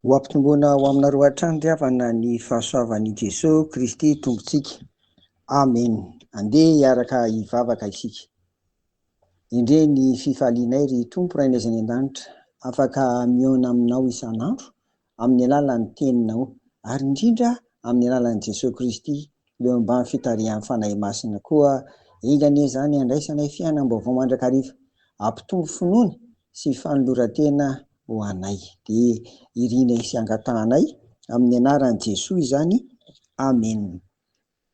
Ho ampitomboina ho aminareo hatrany ry havana ny fahasoavan'i Jesoa Kristy Tompontsika. Amen. Andeha hiaraka hivavaka isika. Endrey ny fifalianay ry Tompo Rainay izay any an-danitra, afaka mihaona aminao isan'andro amin'ny alalan'ny Teninao ary indrindra amin'ny alalan'i Jesoa Kristy eo ambany fitarihan'ny Fanahy Masina. Koa enga anie izany handraisanay fiainam-baovao mandrakariva, hampitombo finoana sy fanoloran-tena ho anay. Dia irinay sy angatahanay amin'ny anaran'i Jesoa izany. Amena.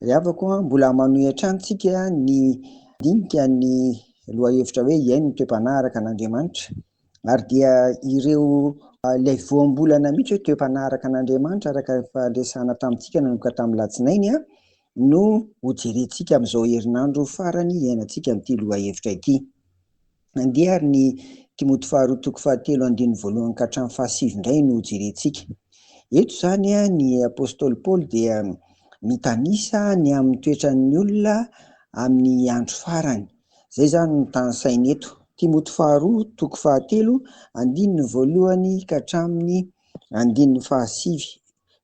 Ry havako a, mbola manohy hatrany tsika ny dinika ny lohahevitra hoe hihaino ny toe-panahy araka an'Andriamanitra. Ary dia ireo ilay voambolana mihitsy hoe toe-panahy araka an'Andriamanitra araka ny fandresahana tamintsika nanomboka tamin'ny latsinainy a, no hojerentsika amin'izao herinandro farany iainantsika amin'ity lohahevitra ity. Andeha ary ny Timoty faharoa toko fahatelo andininy voalohany ka hatramin'ny fahasivy indray no hojerentsika. Eto izany ny apostoly Paoly dia mitanisa ny amin'ny toetran'ny olona amin'ny andro farany. Izay izany no tanisainy eto. Timoty faharoa toko fahatelo andininy voalohany ka hatramin'ny andininy fahasivy.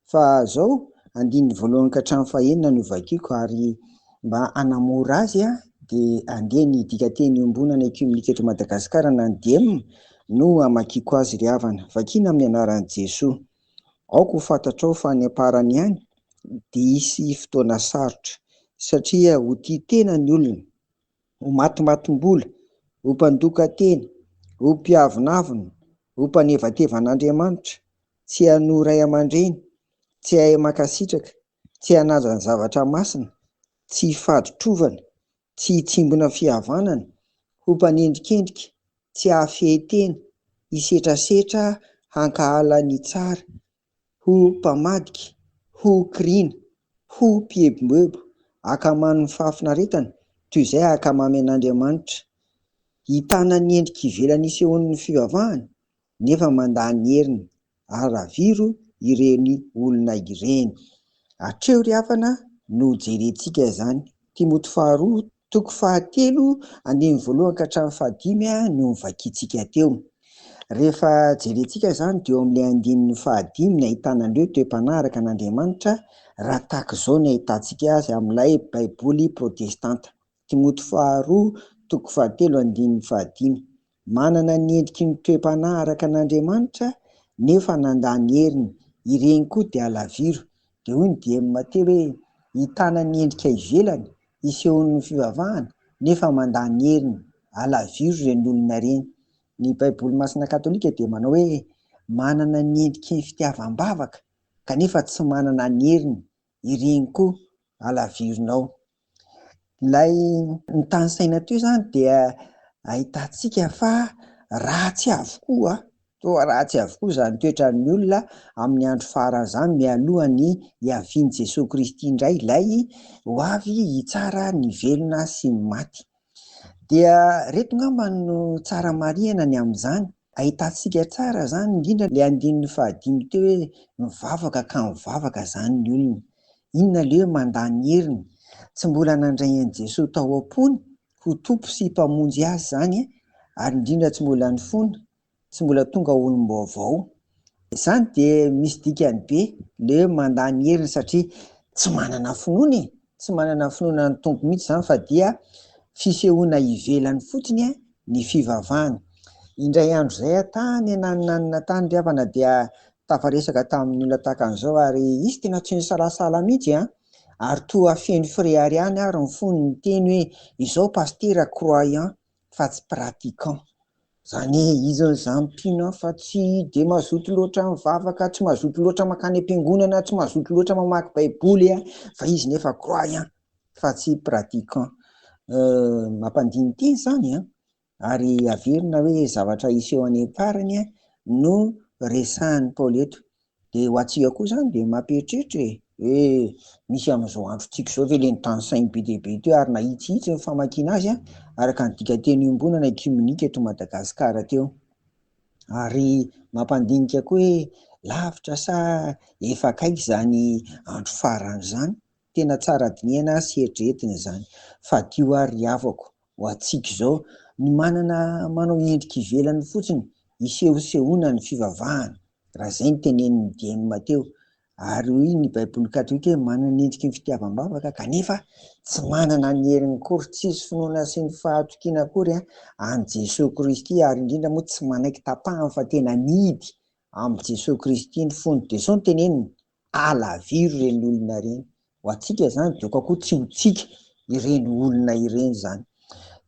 Fa zao, andininy voalohany ka hatramin'ny fahenina no vakiko ary mba hanamora azy dia andeha ny dikanteny iombonana ekiomenika eto Madagasikara na ny diem no hamakiako azy ry havana. Vakiana amin'ny anaran'i Jesoa. Aoka ho fantatrao fa any am-parany ihany dia hisy fotoana sarotra satria ho tia tena ny olona, ho matimatim-bola, ho mpandoka tena, ho mpiavonavona, ho mpanevateva an'Andriamanitra, tsy hanoa ray aman-dreny, tsy hahay mankasitraka, tsy hanaja ny zavatra masina, tsy hifaditrovana, tsy hitsimbina fihavanana, ho mpanendrikendrika, tsy hahafehy tena, hisetrasetra hankahala ny tsara, ho mpamadika, ho kiriana, ho mpieboebo, hankamamy ny fahafinaretana toy izay hankamamy an'Andriamanitra, hitana ny endrika ivelany isehoan'ny fivavahana, nefa mandà ny heriny, araviro ireny olona ireny. Hatreo ry havana no jerentsika izany. Timoty faharoa toko fahatelo andininy voalohany ka hatramin'ny fahadimy no novakintsika teo. Rehefa jerentsika izany dia eo amin'ilay andininy fahadimy ny ahitana an'ireo toe-panahy araka an'Andriamanitra raha tahaka izao ny ahitantsika azy amin'ilay Baiboly protestanta. Timoty faharoa toko fahatelo andininy fahadimy. Manana ny endriky ny toe-panahy araka an'Andriamanitra nefa nandà ny heriny, ireny koa dia alaviro. Dia hoy ny DM teo hoe, hitana ny endrika ivelany, isehoan'ny fivavahana, nefa mandà ny heriny, alaviro ireny olona ireny. Ny Baiboly Masina Katolika dia manao hoe, manana ny endriky ny fitiavam-bavaka, kanefa tsy manana ny heriny, ireny koa alavirinao. Ilay notanisaina teo izany dia ahitantsika fa ratsy avokoa, toa ratsy avokoa izany toetran'ny olona amin'ny andro farany izany mialoha ny hiavian'i Jesoa Kristy indray ilay ho avy hitsara ny velona sy ny maty. Dia reto ngamba no tsara marihana ny amin'izany. Ahitantsika tsara izany indrindra ilay andininy fahadimy teo hoe mivavaka ka mivavaka izany ny olona. Inona ilay hoe mandà ny heriny? Tsy mbola nandray an'i Jesoa tao am-pony ho Tompo sy Mpamonjy azy izany ary indrindra tsy mbola nifona tsy mbola tonga olom-baovao. Izany dia misy dikany be le hoe mandà ny heriny satria tsy manana finoana e! Tsy manana finoana ny Tompo mihitsy izany fa dia fisehoana ivelany fotsiny ny fivavahana. Indray andro izay aho tany ananonanona tany ry havana dia tafaresaka tamin'ny olona tahaka an'izao ary izy tena tsy nisalasala mihitsy an! Ary toa feno fireharehana ary ny fony niteny hoe izao pasitera croyant fa tsy pratiquant. Zany hoe izy zany mpino an fa tsy de mazoto loatra mivavaka, tsy mazoto loatra mankany am-piangonana, tsy mazoto loatra mamaky baiboly an, fa izy nefa croyant fa tsy pratiquant. Mampandini-tena izany an, ary averina hoe zavatra hiseho any am-parany no resahin'i Paoly eto. Dia ho antsika koa izany dia mampieritreritra e, hoe misy amin'izao androntsika izao ve ilay notanisainy be dia be teo ary nahitsihitsy ny famakiana azy araka ny dikanteny iombonana ekiomenika eto Madagasikara teo. Ary mampandinika koa hoe lavitra sa efa akaiky izany andro farany izany? Tena tsara dinihana sy eritreretina izany. Fadio ary ry havako ho antsika izao ny manana manao endrika ivelany fotsiny isehosehoana ny fivavahana. Raha izay no tenenin'ny DM teo. Ary hoy ny Baiboly katolika hoe manana ny endriky ny fitiavam-bavaka kanefa tsy manana ny heriny akory, tsisy finoana sy ny fahatokiana akory an'i Jesoa Kristy ary indrindra moa tsy manaiky tapahany fa tena mihidy amin'i Jesoa Kristy ny fony. Dia izao no teneniny, alaviro ireny olona ireny. Ho antsika izany dia aoka koa tsy ho tsika ireny olona ireny izany.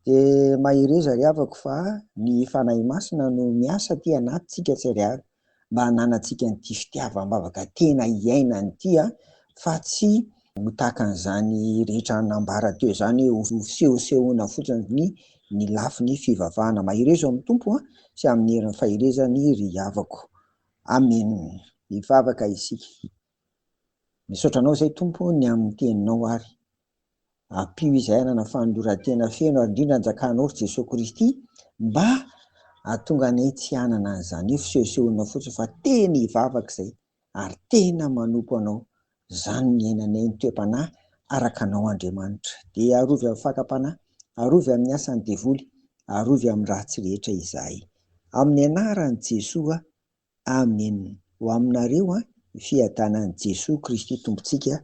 Dia mahereza ry havako fa ny Fanahy Masina no miasa aty anatintsika tsirairay mba hananantsika an'ity fitiavam-bavaka tena iainana ity fa tsy ho tahaka an'izany rehetra nambara teo izany hoe ho fisehosehoana fotsiny ny lafiny fivavahana. Mahereza ao amin'ny Tompo sy amin'ny herin'ny faherezany ry havako. Amen. Hivavaka isika. Misaotra anao izay Tompo ny amin'ny teninao ary ampio izahay hanana fanoloran-tena feno ary indrindra anjakanao ry Jesoa Kristy mba hahatonga anay tsy hanana an'izany hoe fisehosehoana fotsiny fa tena hivavaka izay ary tena manompo anao. Izany no iainanay ny toe-panahy araka anao Andriamanitra. Dia arovy amin'ny fakam-panahy, arovy amin'ny asan'ny devoly, arovy amin'ny ratsy rehetra izahay. Amin'ny anaran'i Jesoa Amen. Ho aminareo ny fiadanan'i Jesoa Kristy Tompontsika.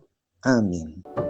Amen.